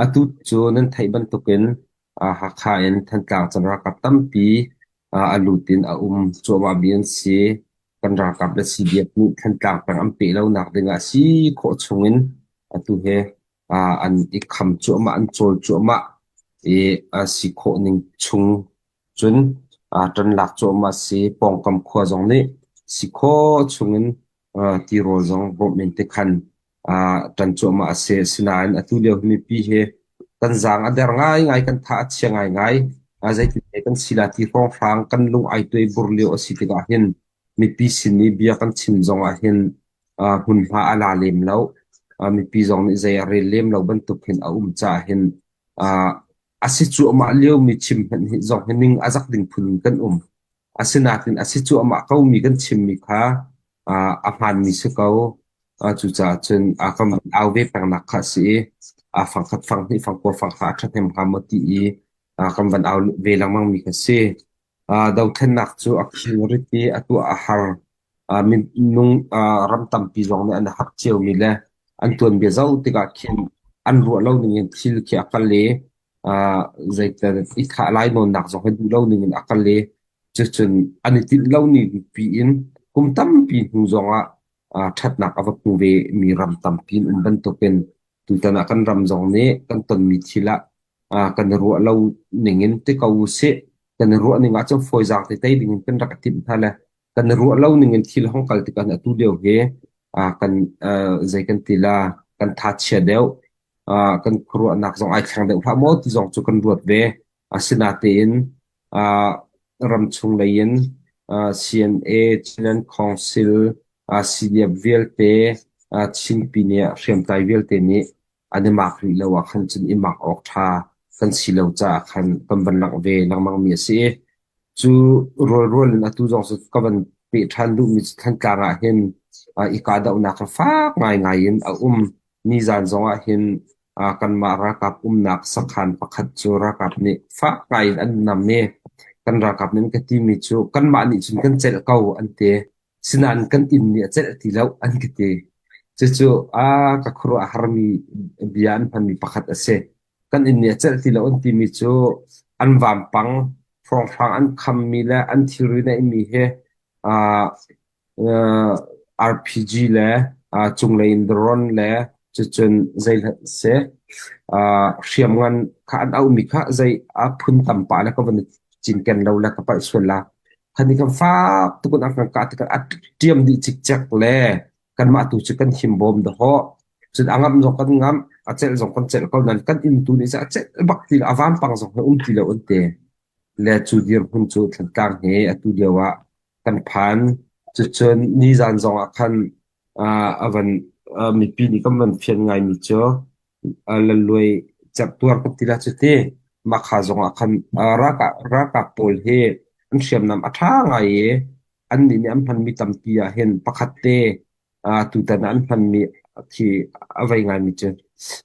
Atu cu nan theih bantukin Hakha in Thantlang can ralkap tampi a lut in a um cuahmahmi an si. Kan ralkap le CDF nih Thantlang peng an peh lonak dingah si khawh chungin atu hi an i kham cuahmah, an cawl cuahmah i a si khawh ning chung cun ṭan lak cuahmah a si. Pawngkam khua zong nih si khawh chungin tirawl zong bawmh in tikhan ṭan cuahmah a si. Asinain atu lio hi mipi hi kan zaang a der ngaingai, kan tha a chia ngaingai. Zeitin kan si la ti hrawnghrang kan lung ai tuai bur lio a si tikah hin mipi sin i bia kan chim zong ah hin hmunhma a la lem lo. Mipi zong nih zei a rel lem lo bantuk hin a um caah hin a si cuahmah liomi chim hmanh hi zong hi ning a zak ding phun in kan um. Asinain a si cuahmah komi kan chimmi kha a hmaanmi si ko. Cucaah cun kan van au ve pengnak kha a si i fangkhat, fanghnih, fangkua, fangkha a ṭhahnem hnga maw ti i kan van au ve lengmangmi kha si. Dothlennak cu a khing rit i a tuah a har. Minung ram tampi zong nih an har ciomi le an tuanbia zoh tikah khin an ruah lo ning in thil khi a kal i zeitel i thah lainawnnak zong hi duh lo ning in a kal i cucun an i tinh lo ni pi in kum tampi hnu zongah ṭhatnak a va hmu ve mi ram tampi an um bantukin tutan ah kan ram zong nih kan tonmi thil ah kan i ruah lo ning in ti ko usih. Kan i ruah ning ahcun fawizaang te tei ding in kan rak i timh hna le kan i ruah lo ning in thil hong kal tikah atu lio hi kan zei kan ti la kan tha chia deuh kan khuaruahnak zong ai thleng deuh hlah maw ti zong cu kan ruat ve. Asinain ramchung lei in CNA, Chinland Council, CDF vialte, Chinpi nih hriamtlai vialte nih an i mak rih lo ah khan cun i mak awk ṭha kan si lo caah khan kan van langh ve lengmangmi a si i cu rualrual in atu zong cu ka van peh ṭhan duhmi cu Thantlang ah hin i kahdohnak fak ngaingai in a um. Nizan zongah hin kanmah ralkap umnak sakhan pakhat cu ralkap nih fak ngai in an nam i kan ralkap nih an ka timi cu kanmah nih cun kan celh ko an ti. Sinain kan inn nih a celh ti lo an ka ti. Cucu a ka khuaruah a harmi bia an hmanmi pakhat a si. Kan inn nih a celh ti lo an timi cu an vampang hrawnghrang an khammi le an thilri neihmi hi RPG le cunglei in drone le cucun zeihmanh seh hriamngan kha an auhmi kha zei a phun tam pah le ka van i cinken lo le ka palh sual la. Khan i kan fak tuk in an kan kah tikah a ṭiam dih cikcek le kanmah tu cu kan himbawm dahawh. Cun a ngamh zong kan ngamh, a celh zong kan celh ko nain kan inn tu nih cun a celh bak ti lo, a vampang zong hi um ti lo an ti. Le cu dirhmun cu Thantlang hi atu lio ah kan phan. Cucun nizan zongah khan a van mipi nih kan van fian ngaimi cu laluai cerhtuar kan ti la cu ti. Mah kha zongah khan ralkap pawl hi an hriamnam a ṭha ngai i annih nih an hmanmi tampi ah hin pakhat te tutan ah an hmanmi khi a vei ngaimi cu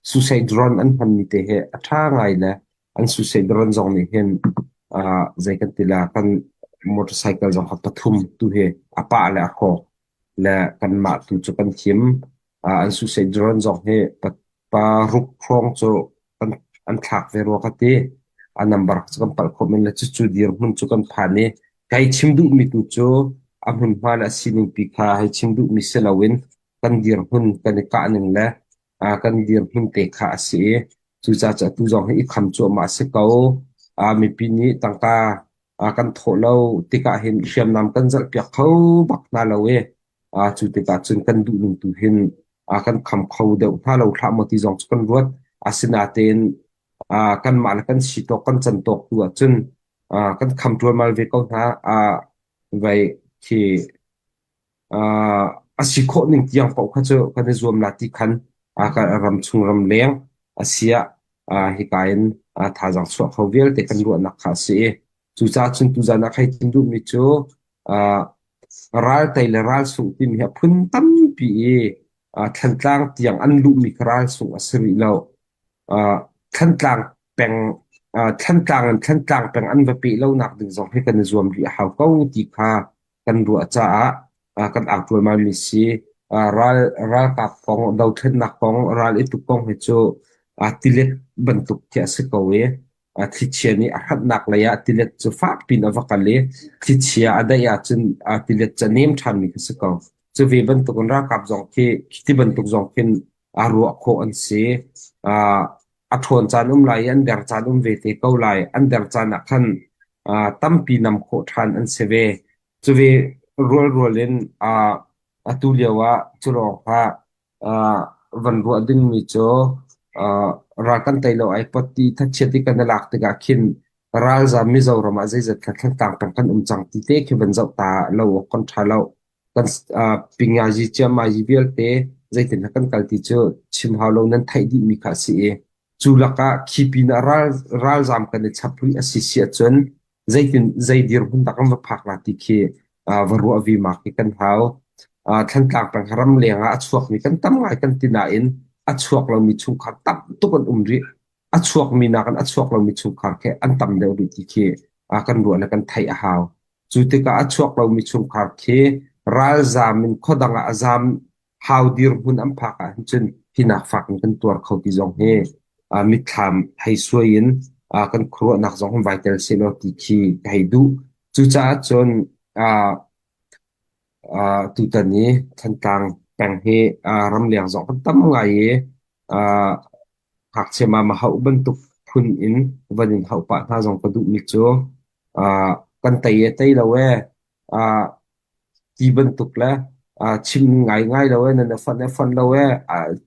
suicide drone an hmanmi te hi a ṭha ngai le an suicide drone zong nih hin zei kan ti la kan motorcycle zong kha pathum tu hi a pah le a hrawk le kanmah tu cu kan thim. An suicide drone zong hi paruk hrawng cu an thlak ve rua ka ti. A number cu kan palh khawh men le cucu dirhmun cu kan phan i kai chim duhmi tu cu a hmunhma le a sining pi kha hei chim duhmi si loin kan dirhmun kan i kah ning le kan dirhmun te kha a si i cucaah cu atu zong hi i kham cuahmah a si ko. Mipi nih tangka kan thawh lo tikah hin hriamnam kan zalhpiak kho bak hna lo i cu tikah cun kan duh ning tu hin kan kham kho deuh hna lo hlah maw ti zong cu kan ruat. Asinain kanmah le kan si tawk kan can tawk tu ahcun kan kham ṭualmal ve ko hna. Vai khi a si khawh ning tiang paoh kha cu kan i zuam la ti khan ram chung ram leng a siah hika in thazaang chuah kho vialte kan ruahnak kha a si i cucaah cun tuzan ah kai thim duhmi cu ral tei le ral sungh timi hi a phun tampi i Thantlang tiang an luhmi kha ral sungh a si rih lo. Thantlang peng Thantlang in Thantlang peng an va peh lonak ding zong hi kan i zuam rih a hau ko ti kha kan ruah caah kan au ṭualmalmi si. Ral ralkap kong, dothlennak kong, ral i tuk kong hi cu. Tilet bantuk khi a si ko i thlichia nih a hrannak lei ah tilet cu fakpi in a va kal i thlichia a daih ahcun tilet cu a nem ṭhanmi khi si ko. Cu ve bantukin ralkap zong khi khi bantuk zong khin aa ruah khawh an si. A ṭhawn caan um lai i an der caan um ve te ko lai. An der caan ah khan tampi nam khawh ṭhan an si ve. Cu ve rualrual in atu lio ah cu lawng hlah van ruah dingmi cu ral kan tei lo ai pot ti thachiat i kan i lak tikah khin ralzam Mizoram ah zeizat kha Thlantlang peng kan um cang ti te khi van zoh ta lo awk kan ṭha lo. Kan pingazi ciammazi vialte zeitin kan kal ti cu chim hau lo nan theih dihmi kha a si i cu lakah khi pinah ralzam kan i chap rih a si si ahcun zeitin zei dirhmun dah kan va phak la ti khi va ruah vima khi kan hau. Thlantlang peng ramleng ah a chuakmi kan tam ngai kan ti nain a chuak lomi chungkhar tam tuk an um rih. A chuakmi nakin a chuak lomi chungkhar khi an tam deuh rih ti khi kan ruah le kan theih a hau. Cu tikah a chuak lomi chungkhar khi ralzam in khuadang ah a zam hau dirhmun an phak ahhin cun hinak fak in kan tuar kho ti zong hi mitthlam hei suai in kan khuaruahnak zong hun vai tel sehlaw ti khi ka hei duh. Cucaah cun tutan i Thantlang peng hi ramleng zong kan tam ngai i ngakchia mama hauh bantuk phun in van in hauh pah hna zong ka duhmi cu kan tei e tei lo e ti bantuk le chim ngaingai lo e nan i fonh e fonh lo e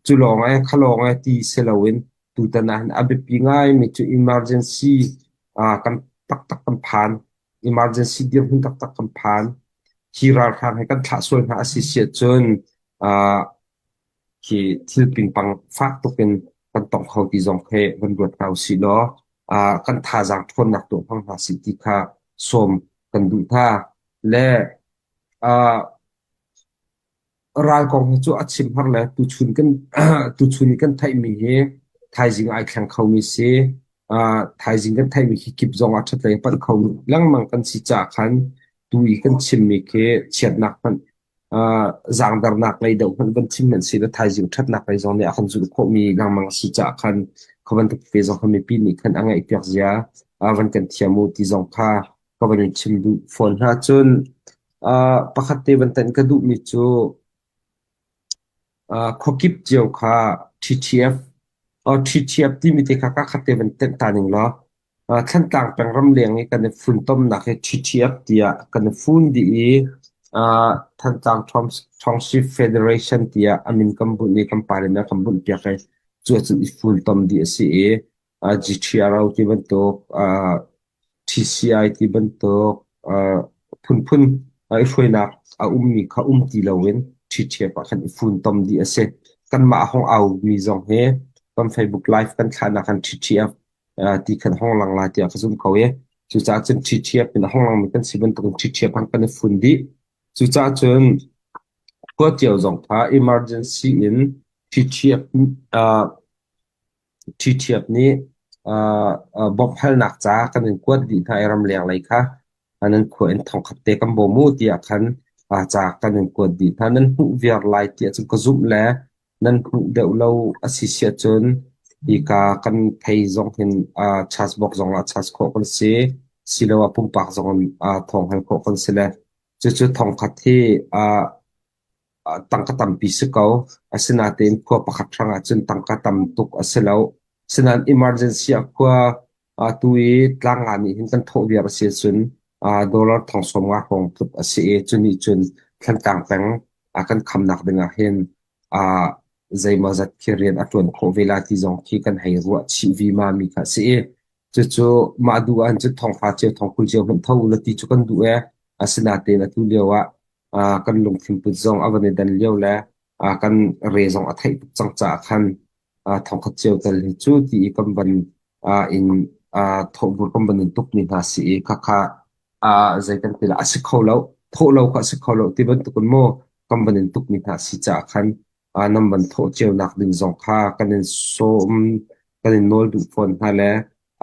cu lawng e kha lawng e ti si loin tutan ah hin a biapi ngaimi cu emergency kan taktak kan phan. Emergency dirhmun taktak kan phan. Hi ralhrang he kan thlah sual hna a si si ahcun khi thil pingpang fak tuk in kan tong kho ti zong khi van ruat hna usih law kan thazaang ṭhawnnak tuah hmang hna sih ti kha sawm kan duh hna. Le ral kong hi cu a chim har le tuchun kan tuchun i kan theihmi hi thaizing ai thleng khomi si. Thaizing kan theihmi khi kip zong ah ṭhatlei a panh kho lengmang kan si caah khan tu i kan chimmi khi chiatnak hmanh zaangdernak lei deuh hmanh van chim hmanh si law thaizing ṭhatnak lei zong nih a kan zulh khawhmi lengmang a si caah khan kha bantuk tete zong kha mipi nih khan a ngaihpiak zia van kan thiam u ti zong kha ka van in chim duh fawn hna. Cun pakhat te van tanh ka duhmi cu khuakip cio kha TTF TTF timi te kha kakhat te van tenh ta ning law Thlantlang peng ramleng i kan i funtomnak hi TTF tiah kan i fun dih i Thantlang Township Federation tiah a min kan bunh i kan pale nih a kan bunhpiak i cu ahcun i funtom dih a si i GTRO ti bantuk TCI ti bantuk phunphun i hruainak a ummi kha um ti loin TTF ah khan i funtom dih a si. Kanmah a hung aumi zong hi kan Facebook Live kan thlahnak khan TTF ti khan hong lang lai tiah ka zumh ko i cucaah cun ṭhiṭhiap in a hong langmi kan si bantukin ṭhiṭhiap han kan i fun dih. Cucaah cun khua cio zong kha emergency in ṭhiṭhiap ṭhiṭhiap nih bawmh halnak ca kan in kuat dih hna i ramleng lei kha nan khua in thongkhat te kan bawm u tiah khan ca kan in kuat dih hna. Nan hmuh viar lai tiah cun ka zumh le Nan hmuh deuh lo a si si ahcun hika kan phei zong hin charge box zong ah charge khawh kan si. Siloah pumpak zong in thawng hal khawh kan si le cucu thongkhat hi tangka tampi si ko. Asinain khua pakhat hrang ahcun tangka tam tuk a si lo. Asinain emergency ah khua atu i tlang nga nih hin kan thawh viar a si ahcun dollar thong 50 hrawng tluk a si i cu nih cun Thlantlang peng a kan khamnak ding ah hin zeimawzat khi rian a ṭuan khawh ve la ti zong khi kan hei ruah chih vima mi kha a si i cucu mah duh ah cun thonghra cio thongkul cio hmanh tho la ti cu kan duh ee. Asinain atu lio ah kan lungthin put zong a van i dan lio le kan re zong a theih tuk cang caah khan thongkhat cio tel hi cu ti i kan van in thawhbur kan van in tuk mi hna si i khakha zei kan ti la a si kho lo thawh lo kha a si kho lo ti bantukin maw kan van in tukmi hna si caah khan nan van thawh cio nak ding zong kha kan in sawm kan in nawl duh fawn hna le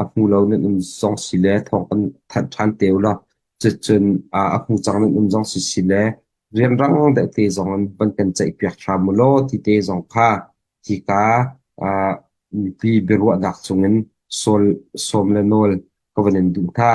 a hmu lo nan um zong si le thawng kan thanh ṭhan te u law cucun a hmu cang nan um zong si si le rianrang deuh te zong in van kan ceihpiak hram u law ti te zong kha hika. Mipi biaruahnak chungin sawm le nawl ka van in duh hna.